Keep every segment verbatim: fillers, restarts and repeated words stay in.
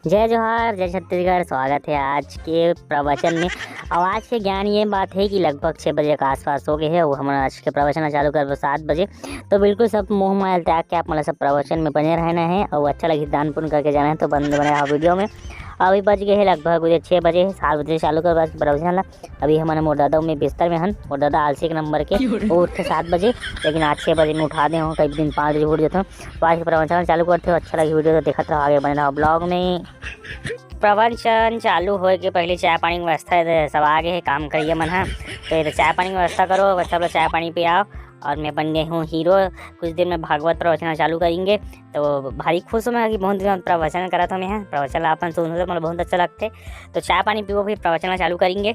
जय जोहार, जय छत्तीसगढ़। स्वागत है आज के प्रवचन में। और आज के ज्ञान ये बात है कि लगभग छः बजे के आसपास हो गए है, वो हम आज के प्रवचन चालू करबो सात बजे। तो बिल्कुल सब मोह माया त्याग के आप मतलब सब प्रवचन में बने रहना है और अच्छा लगी दान पुण्य करके जाना है, तो बन बने रहा वीडियो में। अभी बज गए है लगभग उधर छः बजे, सात बजे चालू करबो आज के प्रवचन ला। अभी हमन मोर दादा में बिस्तर में हन, मोर दादा आलसी एक नंबर के, वो उठथे सात बजे, लेकिन आज छः बजे में उठा दे हूँ, कई दिन पाँच बजे उठ जाते हूँ। तो आज के प्रवचन चालू करते हो, अच्छा लगी वीडियो तो देखत रहो, आगे बने रहो ब्लॉग में। प्रवचन चालू होए के पहले चाय पानी के व्यवस्था, ये सब आ गए है काम करिए मन हा, तो ये चाय पानी की व्यवस्था करो, सब लोग चाय पानी पियाओ। और मैं बन गई हूँ हीरो। कुछ देर में भागवत प्रवचन चालू करेंगे, तो भारी खुश हूँ मैं कि बहुत दिन बाद प्रवचन करत हूँ मैं, प्रवचन ला अपन सुनहूँ तो मतलब बहुत अच्छा लगते। तो चाय पानी पीबो, फिर प्रवचन चालू करेंगे।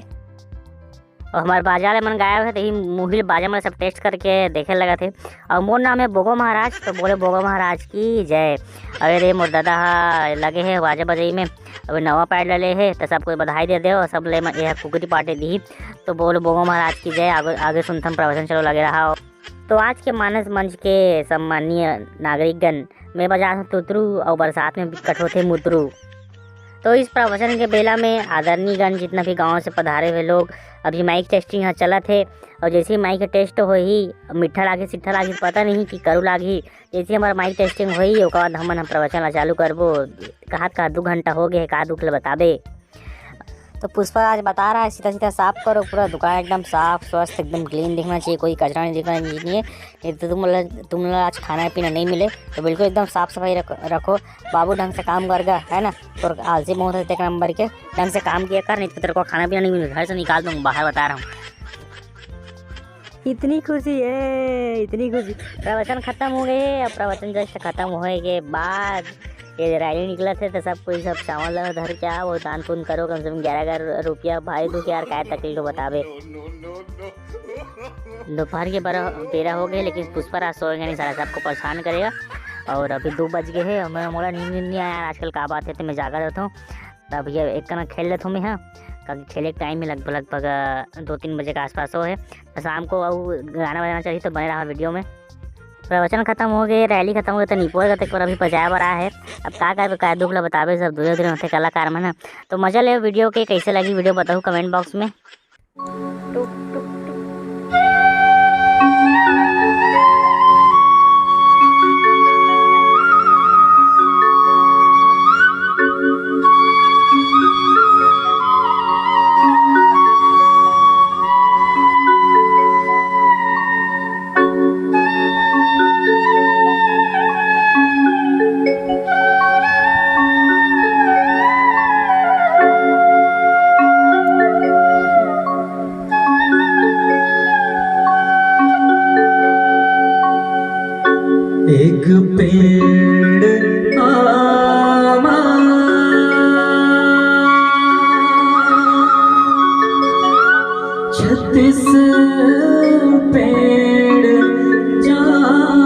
और हमारे बाजा ले मन गायब है, तो ही मुहिल बाजा मन सब टेस्ट करके देखे लगा थे। और मोर नाम है बोगो महाराज, तो बोले बोगो महाराज की जय। अरे रे मोर दादा हा लगे है बाजा बजाई में, अभी नवा पैड ले है, तो सब कोई बधाई दे दे और सब ले मन यह कुकरी पार्टी दी। तो बोलो बोगो महाराज की जय। आगे आगे सुनथन प्रवचन, चलो लगे रहा। तो आज के मानस मंच के सम्माननीय नागरिकगण, मैं बजात हूँ तुतरू और बरसात में बिकट होथे मुतरू। तो इस प्रवचन के बेला में आदरणीयगण जितना भी गांव से पधारे हुए लोग, अभी माइक टेस्टिंग ह चलत हे और जैसे ही माइक टेस्ट होही, मीठा लागे, सिट्ठा लागे, पता नहीं कि करू लागे। जैसे हमारा माइक टेस्टिंग होही, ओकर बाद हमन हम प्रवचन ला चालू करबो। कहात कहात दू घंटा हो गए, का दुख ले बताबे। तो पुष्पा आज बता रहा है, सीधा सीधा साफ करो, पूरा दुकान एकदम साफ स्वस्थ, एकदम क्लीन दिखना चाहिए, कोई कचरा नहीं दिखना चाहिए। नहीं तो तुम लोग, तुम लोग आज खाना पीना नहीं मिले, तो बिल्कुल एकदम साफ सफाई रख, रखो। बाबू ढंग से काम कर गया है ना, तो आलसी बहुत है एक नंबर के, ढंग से काम किया कर, नहीं तो तेरे को खाना पीना नहीं मिलेगा, घर से निकाल दूंगा, बाहर बता रहा हूँ। इतनी खुशी है, इतनी खुशी। प्रवचन खत्म हो गए, अब प्रवचन जस्ट खत्म होए के बाद ये रैली निकलत हे, तो सब कोई सब चावल धर के आओ, दान पुण्य करो, कम से कम ग्यारह हजार रुपया भाई दू के यार, काय तकलीफ हो बताबे। दोपहर के बरा-, बेरा हो गए, लेकिन पुष्पा राज सोए नहीं, साला सबको परेशान करेगा। और अभी दो बज गए हैं, मैं, मोला नींद नहीं आया आजकल, का बात है, तो मैं जागा रहता हूँ। तब भैया एक कना खेल लेता हूँ मैं, हाँ, क्योंकि खेले के टाइम में लगभग, लगभग, अ, दो तीन बजे के आसपास हो है। तो शाम को अउ गाना बजाना चाहिए, तो बने रहा वीडियो में। प्रवचन खत्म हो गए, रैली खत्म हो गई, तो निपोर का तक पर अभी पजाए बर आया है। अब का करबे, का दुख ला बताबे, सब दूरे दूरे होते कलाकार मन ह। तो मजा ले वीडियो के, कैसे लगी वीडियो बताओ कमेंट बॉक्स में। एक पेड़ आमा, छत्तीस पेड़ जाम।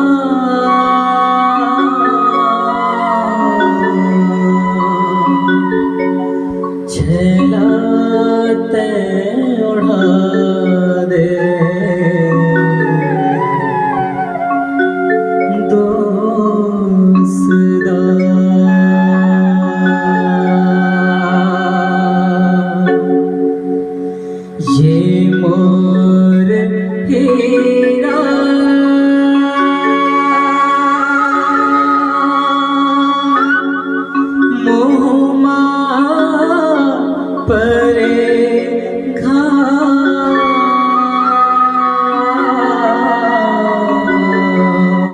छैला तैं ओढ़ा दे दोस्त दा। ये मोर हीरा मोहमा पर